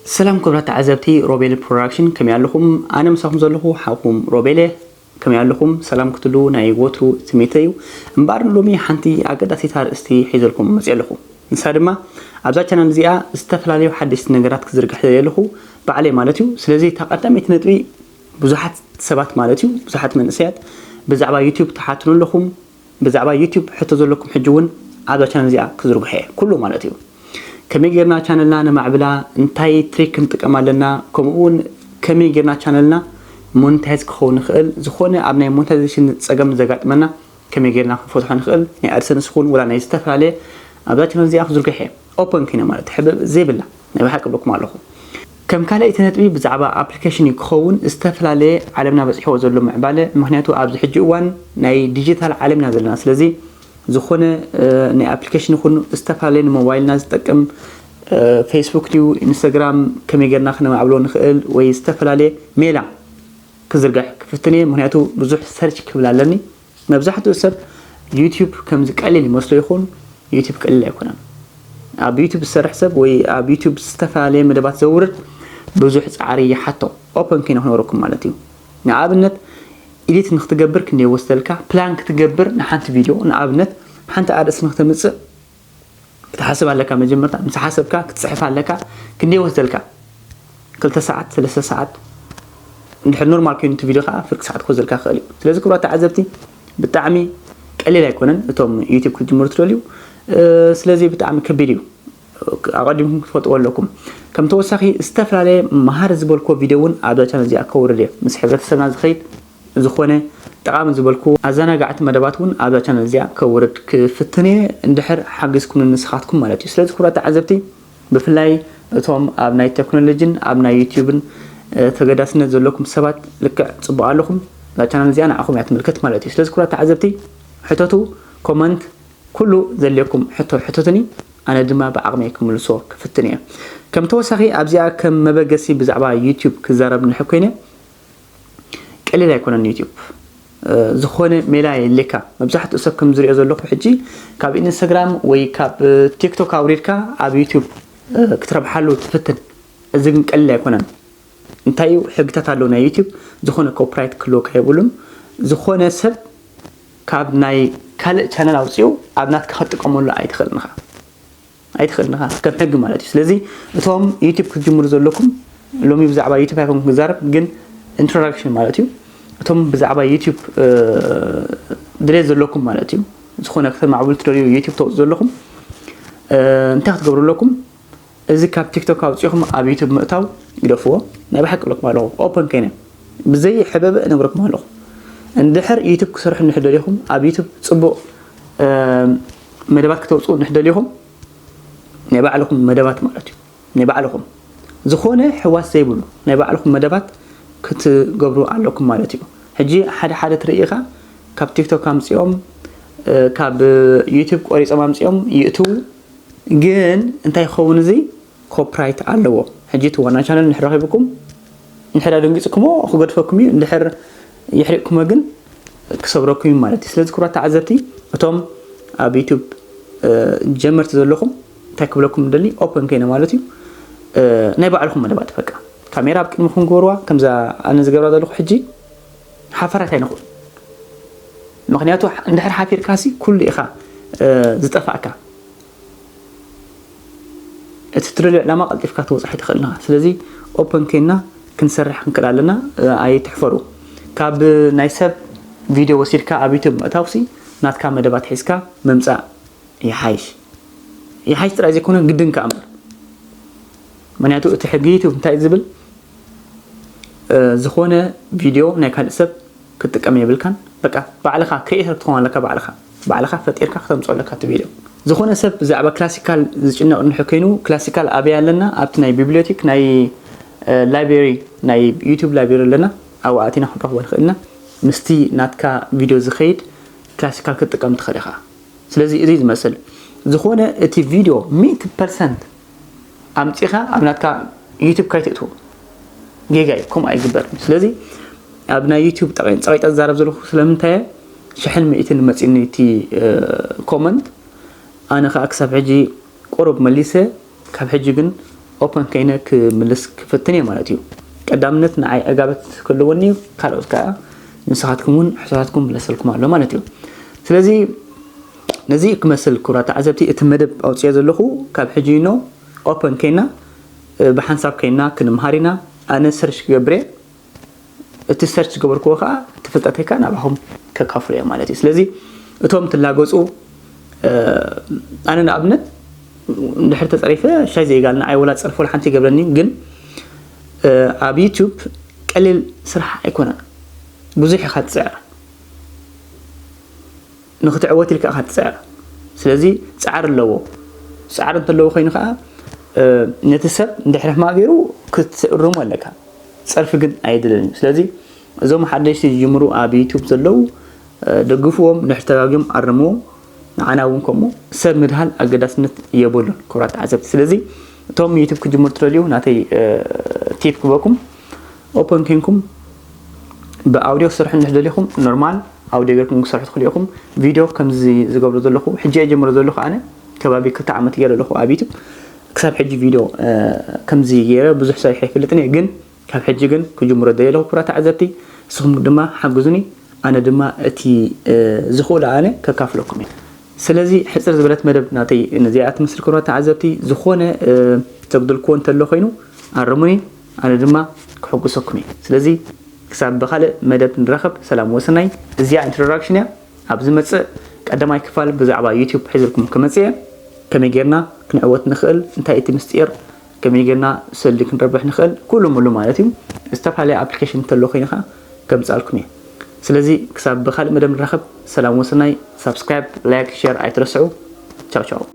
ሰላም ክቡራት ተዓዘብቲ ሮቤል ፕሮዳክሽን፣ ከመይ ኣለኹም? ኣነ ምሳኹም ዘለኹ ሓውኹም ሮቤለ። ከመይ ኣለኹም? ሰላም ክትሉ ናይ ወትሩ ትምኒተይ እዩ። እምበኣር ንሎሚ ሓንቲ ኣገዳሲት ኣርእስቲ ሒዘልኩም መፅእ ኣለኹ። ንሳ ድማ ኣብዛ ቻናል እዚኣ ዝተፈላለዩ ሓደሽቲ ነገራት ክዝርግሕ ደልየ ኣለኹ፣ ባዕለይ ማለት እዩ። ስለዚ እታ ቀዳመይቲ ነጥቢ፣ ብዙሓት ሰባት ማለት እዩ፣ ብዙሓት መንእሰያት ብዛዕባ ዩቲዩብ ትሓትኑ ኣለኹም። ብዛዕባ ዩቲዩብ ሕቶ ዘለኩም ሕጂ እውን ኣብዛ ቻነል እዚኣ ክዝርግሖ እየ፣ ኩሉ ማለት እዩ። ከመይ ጌርና ቻነልና ነማዕብላ፣ እንታይ ትሪክ ክንጥቀም ኣለና፣ ከምኡ እውን ከመይ ጌርና ቻነልና ሞኒታይዝ ክኸውን ንኽእል፣ ዝኾነ ኣብ ናይ ሞኒታይዜሽን ፀገም ዘጋጥመና ከመይ ጌርና ክንፈትሖ ንኽእል፣ ናይ ኣድሰንስ ይኹን ወላ ናይ ዝተፈላለየ ኣብዛ ቻነል እዚኣ ክዝርግሐ እየ። ኦፐን ኮይነ ማለት ሕብእ ዘይብላ ናይ ብሓቂ ብለኩም ኣለኹ። ከም ካልኣይቲ ነጥቢ ብዛዕባ ኣፕሊኬሽን እዩ ክኸውን፣ ዝተፈላለየ ዓለምና በፂሕዎ ዘሎ ምዕባለ፣ ምክንያቱ ኣብዚ ሕጂ እዋን ናይ ዲጂታል ዓለም ኢና ዘለና። ስለዚ ዝኾነ ናይ ኣፕሊኬሽን ይኹን ዝተፈላለየ ንሞባይልና ዝጠቅም ፌስቡክ ድዩ ኢንስታግራም ከመይ ጌርና ክነማዕብሎ ንኽእል ወይ ዝተፈላለየ ሜላ ክዝርጋሕ ክፍትን እየ። ምክንያቱ ብዙሕ ሰርች ክብል ኣለኒ። መብዛሕትኡ ሰብ ዩቲዩብ ከምዚ ቀሊል ይመስሎ ይኹን፣ ዩቲዩብ ቀሊል ኣይኮነን። ኣብ ዩቲዩብ ዝሰርሕ ሰብ ወይ ኣብ ዩቲዩብ ዝተፈላለየ መደባት ዘውርድ ብዙሕ ፃዕሪ ይሓቶ። ኦፐን ኮይነ ክነግረኩም ማለት እዩ። ንኣብነት ኢዲት ንክትገብር ክንደይ ወስደልካ፣ ፕላን ክትገብር ንሓንቲ ቪድዮ ንኣብነት ሓንቲ ኣርእስቲ ንክተምፅእ ክትሓስብ ኣለካ። መጀመርታ ምስ ሓሰብካ ክትፅሕፍ ኣለካ። ክንደይ ወስደልካ? ክልተ ሰዓት፣ ሰለስተ ሰዓት፣ እንድሕር ኖርማል ኮይኑ እቲ ቪድዮ ከዓ ፍርቂ ሰዓት ክወስደልካ ክኽእል እዩ። ስለዚ ክቡራት ተዓዘብቲ ብጣዕሚ ቀሊል ኣይኮነን እቶም ዩቲዩብ ክትጅምሩ ትደልዩ። ስለዚ ብጣዕሚ ከቢድ እዩ። ኣቐዲምኩም ክትፈልጥዎ ኣለኩም። ከም ተወሳኺ ዝተፈላለየ መሃሪ ዝበልክዎ ቪድዮ እውን ኣብዛ ቻነል እዚኣ ከውርድ እየ። ምስ ሕብረተሰብና ዝኸይድ ዝኾነ ጠቓሚ ዝበልኩ ኣዘናጋዕቲ መደባት እውን ኣብዛ ቻነል እዚኣ ከውርድ ክፍትን እየ፣ እንድሕር ሓግዝኩም ንስኻትኩም ማለት እዩ። ስለዚ ክቡራት ተዓዘብቲ ብፍላይ እቶም ኣብ ናይ ቴክኖሎጂን ኣብ ናይ ዩቲዩብን ተገዳስነት ዘለኩም ሰባት ልክዕ ፅቡቅ ኣለኹም። እዛ ቻናል እዚኣ ንዓኹም እያ ትምልከት ማለት እዩ። ስለዚ ክቡራት ተዓዘብቲ ሕተቱ፣ ኮመንት፣ ኩሉ ዘድልየኩም ሕቶ ሕተቱኒ፣ ኣነ ድማ ብዓቕመይ ክምልሶ ክፍትን እየ። ከም ተወሳኺ ኣብዚኣ ከም መበገሲ ብዛዕባ ዩቲዩብ ክዛረብ ንሕብ ኮይነ፣ ቀሊል ኣይኮነን ዩቲዩብ። ዝኾነ ሜላ የድልየካ። መብዛሕትኡ ሰብ ከም ዝሪኦ ዘለኹ ሕጂ ካብ ኢንስታግራም ወይ ካብ ቲክቶክ ኣውሪድካ ኣብ ዩቲዩብ ክትረብሓሉ ትፍትን። እዚ ግን ቀሊል ኣይኮነን። እንታይ እዩ ሕግታት ኣለዉ ናይ ዩቲዩብ? ዝኾነ ኮፒራይት ክህልወካ የብሉን። ዝኾነ ሰብ ካብ ናይ ካልእ ቻነል ኣውፂኡ ኣብ ናትካ ክትጥቀመሉ ኣይትኽእልን ኢኻ። ኣይትኽእልን ኢኻ ከም ሕጊ ማለት እዩ። ስለዚ እቶም ዩቲዩብ ክትጅምሩ ዘለኩም፣ ሎሚ ብዛዕባ ዩቲዩብ ኣይኮንኩ ክዛረብ፣ ግን ኢንትሮዳክሽን ማለት እዩ። እቶም ብዛዕባ ዩቲዩብ ድሌት ዘለኩም ማለት እዩ፣ ዝኾነ ከተማዕብሉ ትደልዩ ዩቲዩብ ተውፅኡ ዘለኹም እንታይ ክትገብሩ ኣለኩም? እዚ ካብ ቲክቶክ ኣውፂኹም ኣብ ዩቱብ ምእታው ግደፍዎ። ናይ ብሓቂ ብለኩም ኣለኹ፣ ኦፐን ከይነ ብዘይ ሕበበ እነግረኩም ኣለኹ። እንድሕር ዩቱብ ክሰርሑ እንድሕር ደሊኹም፣ ኣብ ዩቱብ ፅቡቕ መደባት ክተውፅኡ እንድሕር ደሊኹም፣ ናይ ባዕልኹም መደባት ማለት እዩ። ናይ ባዕልኹም ዝኾነ ሕዋስ ዘይብሉ ናይ ባዕልኹም መደባት ክትገብሩ ኣለኩም ማለት እዩ። ሕጂ ሓደ ሓደ ትርኢ ኢኻ፣ ካብ ቲክቶክ ኣምፂኦም፣ ካብ ዩቱብ ቆሪፆም ኣምፂኦም ይእትዉ። ግን እንታይ ይኸውን እዚ? ኮፕራይት ኣለዎ። ሕጂ እቲ ዋና ቻነል እንድሕር ረኺብኩም፣ እንድሕር ኣደንጊፅኩሞ ክገድፈኩም እዩ፣ እንድሕር የሕሪቕኩሞ ግን ክሰብረኩም እዩ ማለት እዩ። ስለዚ ክቡራት ተዓዘብቲ፣ እቶም ኣብ ዩቱብ ጀመርቲ ዘለኹም እንታይ ክብለኩም እንደሊ፣ ኦፐን ከይነ ማለት እዩ፣ ናይ ባዕልኹም መደባት በቃ ካሜራ ኣብ ቅድሚኹም ግበርዋ። ከምዛ ኣነ ዝገብራ ዘለኹ ሕጂ ሓፈራት ኣይንኹን። ምክንያቱ እንድሕር ሓፊርካ ሲ ኩሉ ኢኻ ዝጠፋእካ። እቲ ትደልዮ ዕላማ ቀልጢፍካ ትበፅሕ ኣይትኽእልን ኢኻ። ስለዚ ኦፐን ኮይንና ክንሰርሕ ክንክእል ኣለና። ኣይትሕፈሩ። ካብ ናይ ሰብ ቪድዮ ወሲድካ ኣብ ዩቱብ ምእታው ሲ ናትካ መደባት ሒዝካ ምምፃእ ይሓይሽ። ይሓይሽ ጥራይ ዘይኮነ ግድን ከኣ እምበር። ምክንያቱ እቲ ሕጊ ዩቱብ እንታይ ዝብል፣ ዝኾነ ቪድዮ ናይ ካልእ ሰብ ክትጥቀም የብልካን። በቃ ባዕልኻ ክሪኤተር ክትኾን ኣለካ። ባዕልኻ ባዕልኻ ፈጢርካ ክተምፅኦ ኣለካ እቲ ቪድዮ። ዝኾነ ሰብ ብዛዕባ ክላሲካል ዝጭነቕ እንድሕር ኮይኑ፣ ክላሲካል ኣበይ ኣለና? ኣብቲ ናይ ቢብሊዮቴክ ናይ ላይብረሪ፣ ናይ ዩቱብ ላይብረሪ ኣለና። ኣብኡ ኣቲና ክንረኽቦ ንኽእል ኢና። ምስቲ ናትካ ቪድዮ ዝኸይድ ክላሲካል ክትጥቀም ትኽእል ኢኻ። ስለዚ እዚ ዝመስል ዝኾነ እቲ ቪድዮ ሚእቲ ፐርሰንት ኣምፂኻ ኣብ ናትካ ዩቱብ ካይትእትዎ። ጌጋ እዩ፣ ከምኡ ኣይግበርን። ስለዚ ኣብ ናይ ዩቱብ ጠቒ-፣ ፀቒጠ ዝዛረብ ዘለኹ ስለምንታይ እየ? ሽሕን ሚእትን መፂኒ እቲ ኮመንት። ኣነ ከዓ ክሳብ ሕጂ ቁሩብ መሊሰ፣ ካብ ሕጂ ግን ኦፐን ከይነ ክምልስ ክፍትን እየ ማለት እዩ። ቀዳምነት ንዓይ ዕጋበት ክህልወኒ እዩ፣ ካልኦት ከዓ ንስኻትኩም እውን ሕቶታትኩም ምለሰልኩም ኣሎ ማለት እዩ። ስለዚ ነዚ ክመስል ክቡራት ተዓዘብቲ እቲ መደብ ኣውፅኦ ዘለኹ ካብ ሕጂ ኖ ኦፐን ከይና ብሓንሳብ ከይና ክንምሃር ኢና። ኣነ ሰርች ክገብር እየ፣ እቲ ሰርች ዝገበርክዎ ከዓ እቲ ፍልጠተይ ከዓ ናባኹም ከካፍሎ እየ ማለት እዩ። ስለዚ እቶም ትላገፁ ኣነ ንኣብነት እንድሕር ተፀሪፈ ሻይ ዘይጋልና ኣይ ወላ ፀርፎ ሓንቲ ይገብረኒ። ግን ኣብ ዩቱብ ቀሊል ስራሕ ኣይኮነን። ብዙሕ ኢኻ ትፅዕር፣ ንክትዕወት ኢልካ ኢኻ ትፅዕር። ስለዚ ፃዕሪ ኣለዎ። ፃዕሪ እንተለዎ ኮይኑ ከዓ ነቲ ሰብ እንድሕር ሕማቕ ገይሩ ክትእርሞ ኣለካ። ፀርፊ ግን ኣይድልን እዩ። ስለዚ እዞም ሓደሽቲ ዝጅምሩ ኣብ ዩቱብ ዘለዉ ደግፍዎም፣ ንሕተጋግዮም ኣርምዎም። ንዓና እውን ከምኡ ሰብ ምድሃል ኣገዳስነት የብሉን ክቡራት ተዓዘብቲ። ስለዚ እቶም ዩቱብ ክጅምሩ ትደልዩ ናተይ ቲፕ ክበኩም ኦፐን ኮንኩም ብኣውዲዮ ክሰርሑ እንድሕር ደሊኹም ኖርማል ኣውዲዮ ገርኩም ክሰርሑ ትኽእሉ ኢኹም። ቪዲዮ ከምዚ ዝገብሮ ዘለኹ ሕጂ እየ ጀምሮ ዘለኹ። ኣነ ከባቢ ክልተ ዓመት ገይረ ኣለኹ ኣብ ዩቱብ። ክሳብ ሕጂ ቪዲዮ ከምዚ ገይረ ብዙሕ ሰሪሐ ኣይፈልጥን እየ፣ ግን ካብ ሕጂ ግን ክጅምሮ ደልየ ኣለኹ። ክቡራት ተዓዘብቲ ንስኹም ድማ ሓግዙኒ፣ ኣነ ድማ እቲ ዝኽእሎ ኣነ ከካፍለኩም እየ። ስለዚ ሕፅር ዝበለት መደብ ናተይ ነዚኣ ትመስል። ክቡራት ተዓዘብቲ ዝኾነ ተጉድልክዎ እንተሎ ኮይኑ ኣርሙኒ፣ ኣነ ድማ ክሕጉሰኩም እየ። ስለዚ ክሳብ ብኻልእ መደብ ንራኸብ፣ ሰላም ወሰናይ። እዚኣ ኢንትሮዳክሽን እያ። ኣብ ዝመፅእ ቀዳማይ ክፋል ብዛዕባ ዩቲዩብ ሒዝልኩም ክመፅእ እየ። ከመይ ጌርና ክንዕወት ንኽእል፣ እንታይ እቲ ምስጢር፣ ከመይ ጌርና ሰልዲ ክንረብሕ ንኽእል፣ ኩሉ ሙሉ ማለት እዩ። ዝተፈላለየ ኣፕሊኬሽን እንተሎ ኮይኑ ከዓ ከምፅኣልኩም እየ። ስለዚ ክሳብ ብኻልእ መደብ ንራኸብ፣ ሰላም ወሰናይ። ሳብስክራይብ፣ ላይክ፣ ሼር ኣይትረስዑ። ቻው ቻው።